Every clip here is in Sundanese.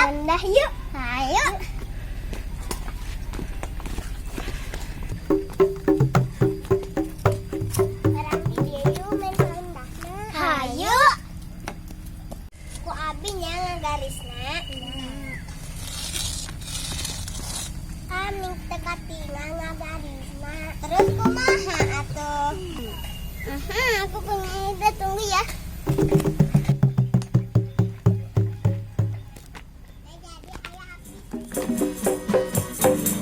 Rendah yuk. Ayo. Urang di dieu yuk main rendahna. Hayu. Ku abi nya ngagarisna. Aming teu katingal ngagarisna. Terus kumaha atuh? Aha, aku punya ide, tunggu ya. Jadi ayah abi.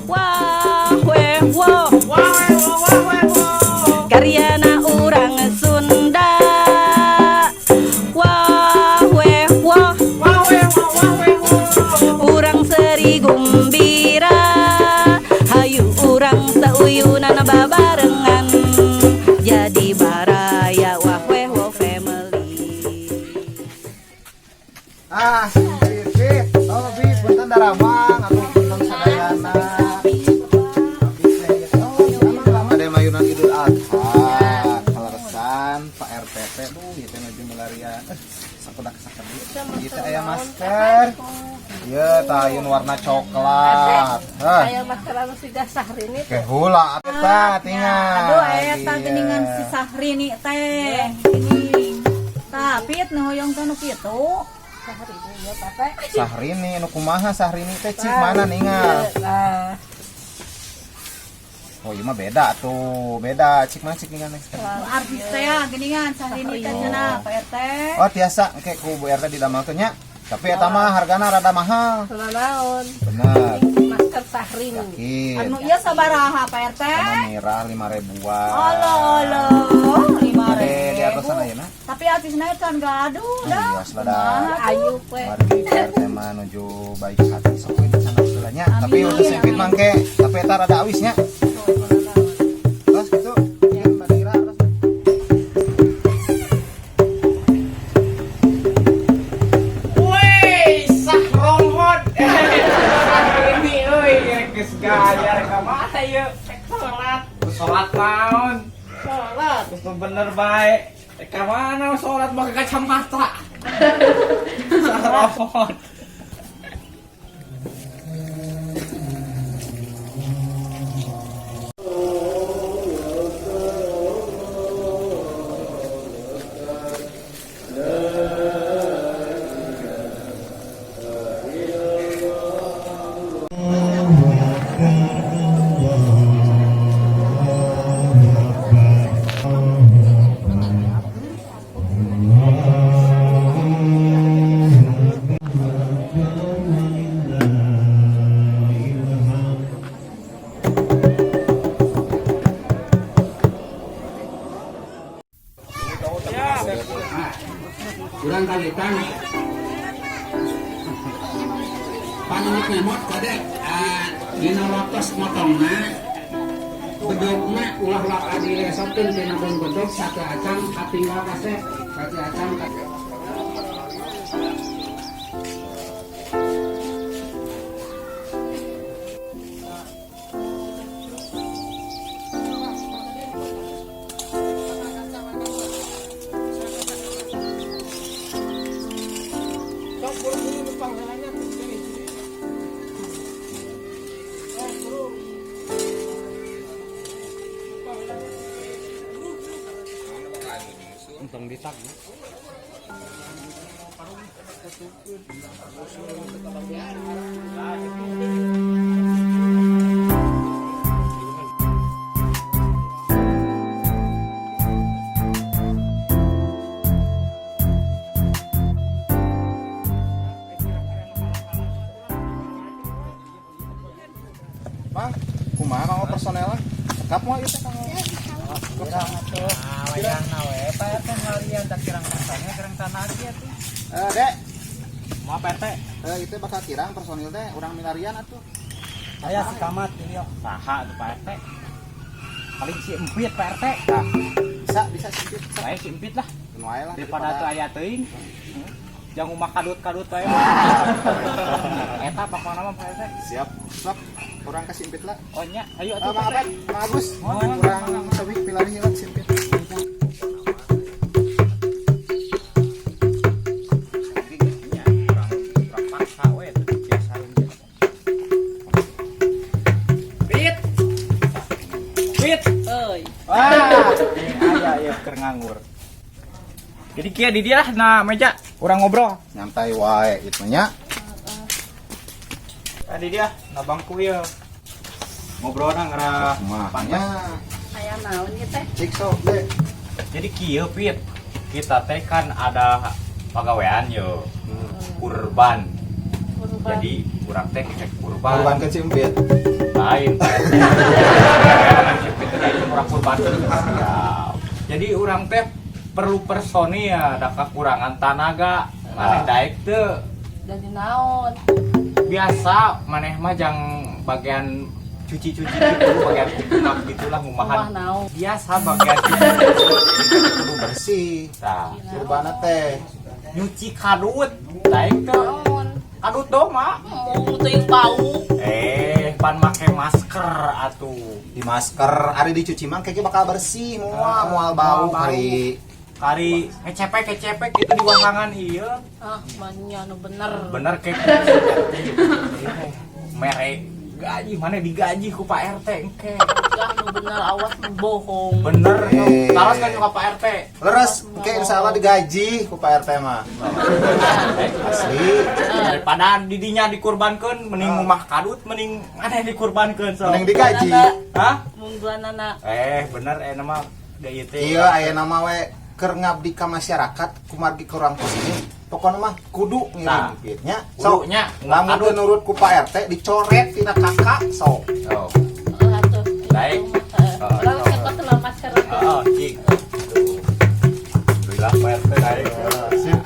Wah, weh, wo. Karyana urang Sunda. Wah, weh, wo. Urang seri gumbira. Hayu urang sauyunan babarengan. Jadi baraya wah weh wo family. Ah, Pipit. Oh, Bi, punten daramang atuh punten sadayana. Ada mayunan Idul Adha. Kaleresan Pak RT teh duh ieu teh nuju milarian. Sakedak sakedik. Ieu teh aya masker. Ieu tah ieu warna coklat. Hah. Aya masker anu siga Sahrini. Ke heula eta tinggal. Aduh, eta geuningan si Sahrini teh. Geuning. Tapi nu hoyong teh nu kitu. Sahrini ya, Pak. Sahrini nu kumaha Sahrini teh, cik mana ningal? Nah, Oh, ieu mah beda tuh, beda. Cik mana cik ningal? Nu artis teh ya geuningan Sahrini teh cenah Pak RT. Oh, tiasa engke ku Bu RT didamelkeun nya. Tapi eta mah hargana rada mahal. Naon? Bener. Masker Sahrini. Yakin. Anu ieu sabaraha Pak RT? Anu merah 5 ribuan. Alo alo, lima Ade di ribu. atasan ayeuna. Tapi artisna can gaduh dah. Iya, lah. Ayu we. Mari Pak RT mah nuju baik hati sok we di sana heula nya. Tapi Amin. udah sempit mangke, tapi eta rada awis nya. Terus gitu. Ya, Mbak Dira, terus. Woi, sah ronghot. Ini euy, geus gaya rek ka mana ieu? Rek salat. Salat naon? Salat. Geus bener bae. Rek ka mana salat make kacamata? Sah ronghot. Kurang kalitan panunut ngemot kade dina waktos motongna bedogna ulah waka dilesotkeun tina bon bedog satu acan katinggal kasep satu acan. Untung ditag. Mang, kumaha kanggo personelna? Cekap moal ieu teh kanggo? Kirang atuh. Wayahna we Pak RT ngalian tak kirang personil kirang tanagi atuh. Eh, Dek, Mau Pak RT? eh itu bakal kirang personil teh urang milarian atuh. Aya si Kamat ini yo. Saha tuh Pak RT? Paling si Empit Pak RT. Nah, bisa bisa sempit. Bisa. Saya si Empit lah. Keun wae lah. Daripada tuh aya teuing. Jangan rumah kadut-kadut wae. Eta pokona mah Pak RT. Siap, sok. Urang ka simpit lah. Oh nya, ayo Ah, atuh Mang Pak RT. Abed, Mang Agus. Oh, Urang sawi pilari heula simpit. Nya, urang urang paksa we. Nganggur. Jadi kieu di dia lah na meja urang ngobrol. Nyantai wae itu nya. Tadi dia na bangku ieu. Ngobrolna ngarah Mah nya. Aya naon ieu teh? Cik sok deh. Jadi kieu Pit, kita teh kan ada pagawean yo. Kurban. Kurban. Jadi urang teh cek kurban. Kurban ke Cimpit. Lain. Cimpit teh urang kurban teh siap. Jadi urang teh perlu personil, ada kekurangan tenaga, maneh daek teu. Jadi naon? Biasa maneh mah jang bagian cuci-cuci gitu, bagian kukunak gitulah Rumah ngumahan. naon? Biasa bagian cuci Kudu bersih. Tah, Kurbana teh. nyuci kadut, daek teu. Naon? Kadut doma. Mau teuing bau. Eh, pan make masker atuh. Di masker, ari dicuci mah kayaknya bakal bersih moal moal bau Moal bau. ari. Kari ngecepek-ngecepek gitu di wahangan ieu. Ah, manya nu bener. Bener kayak mere gaji mana digaji ku Pak RT engke. Gah nu bener awas nu bohong. Bener, Eh. taros kan ka Pak RT. Leres, kayak insya Allah digaji ku Pak RT mah. Asli. Daripada didinya dikurbankeun mending ngumah kadut mending mana dikurbankeun so. Mending digaji. Hah? Mungguanana. Eh, bener eh nama da ieu teh. Iya, aya nama we keur ngabdi ka masyarakat kumargi kurang kesini. Pokoknya mah kudu Nah. ngirim duitnya. Sok, Kudunya, lamun teu nurut ku Pak RT dicoret tina kakak sok. Oh. Oh, atuh. Baik. Heeh. Urang cekot lah masker atuh. Oh, cik. Alhamdulillah Pak RT naik. Sip.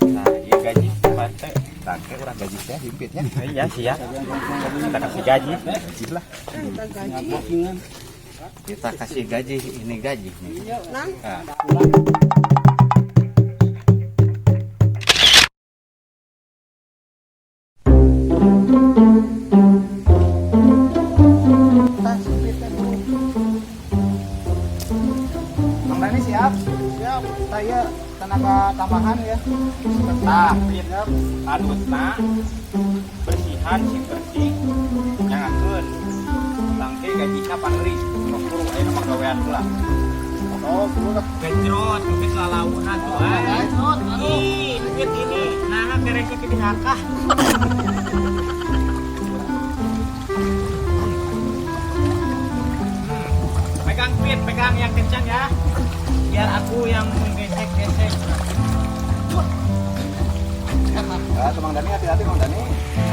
Nah, iya gaji Pak RT. Tangke urang gaji teh himpitnya. Iya sih ya. Kita kasih gaji. Gaji lah. Kita kasih gaji, ini gaji nih. Nah. Mang Dani siap? Siap. Saya tenaga tambahan ya. Tah, kadutna bersihan sing bersih nyangakeun. Tangke gajina paneri, sok kuru aya mah gawean heula. Oh, kudu lah. Gejrot, duit lalaunan tuh ah. Ih, duit ini nah keresek di hakah. Pegang Pit, pegang yang kencang ya. Biar aku yang menggesek-gesek. Ya, tuh Mang Dani hati-hati Mang Dani.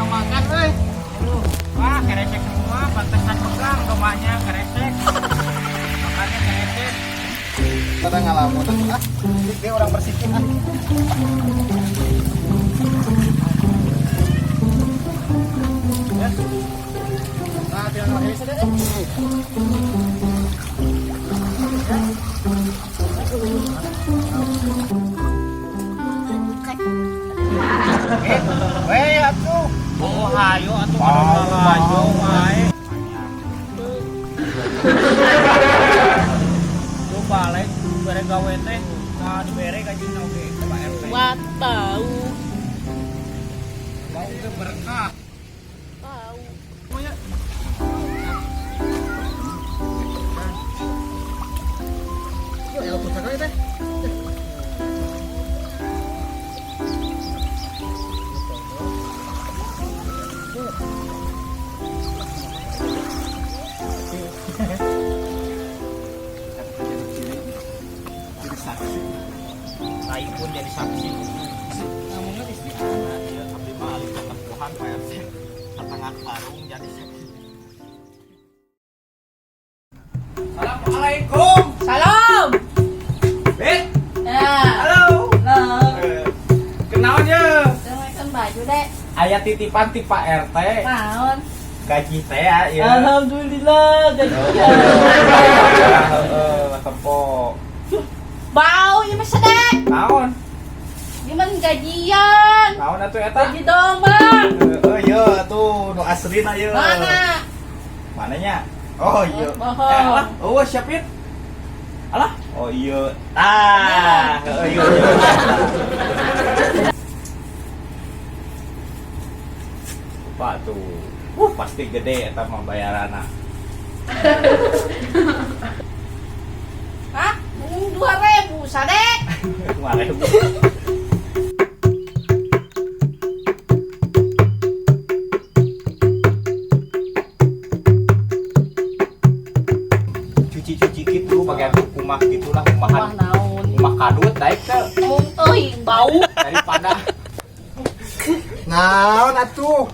Makan, euy. Aduh, wah keresek semua, pantesan pegang domanya keresek. Makannya keresek. Kita ngalamun ah. Dia orang bersihin ah. Ya. Nah, tinggal ngelahirin saja deh. Weh, atuh. Oh, hayo atuh kada hayo wae. Lu balik bere gawe teh, nah dibere gajina oge ke Pak RT. Wat bau. Bau teh berkah. Bau. Ya, pusaka teh. Jadi saksi. Saya pun jadi saksi. Ngomongnya di sini. Nah, iya, abdi mah alih ketempuhan Pak RT. Setengah karung jadi saksi. Assalamualaikum. Salam. Bet. Ya. Halo. Halo. Kenalnya. Kan baju dek. Aya titipan ti Pak RT. Naon? Gaji teh ya. Ieu. Alhamdulillah gajian. Heeh, tempo. Bau ieu mah sedek. Naon? Ieu mah gajian. Naon atuh eta? Gaji domba. Heeh, ieu atuh nu aslina ieu. Mana? Mananya? Oh iya. Bohong. Eh, lah, eueuh siapin. Alah, oh iya. Tah, oh iya. Pak tuh. Pasti gede eta mah bayaranna. Hah? 2.000 Sadek. 5.000. Cuci-cuci gitu bagian kumah gitulah Wah, kumahan naon. kumah kadut daik teu Mung euy bau. daripada Naon atuh?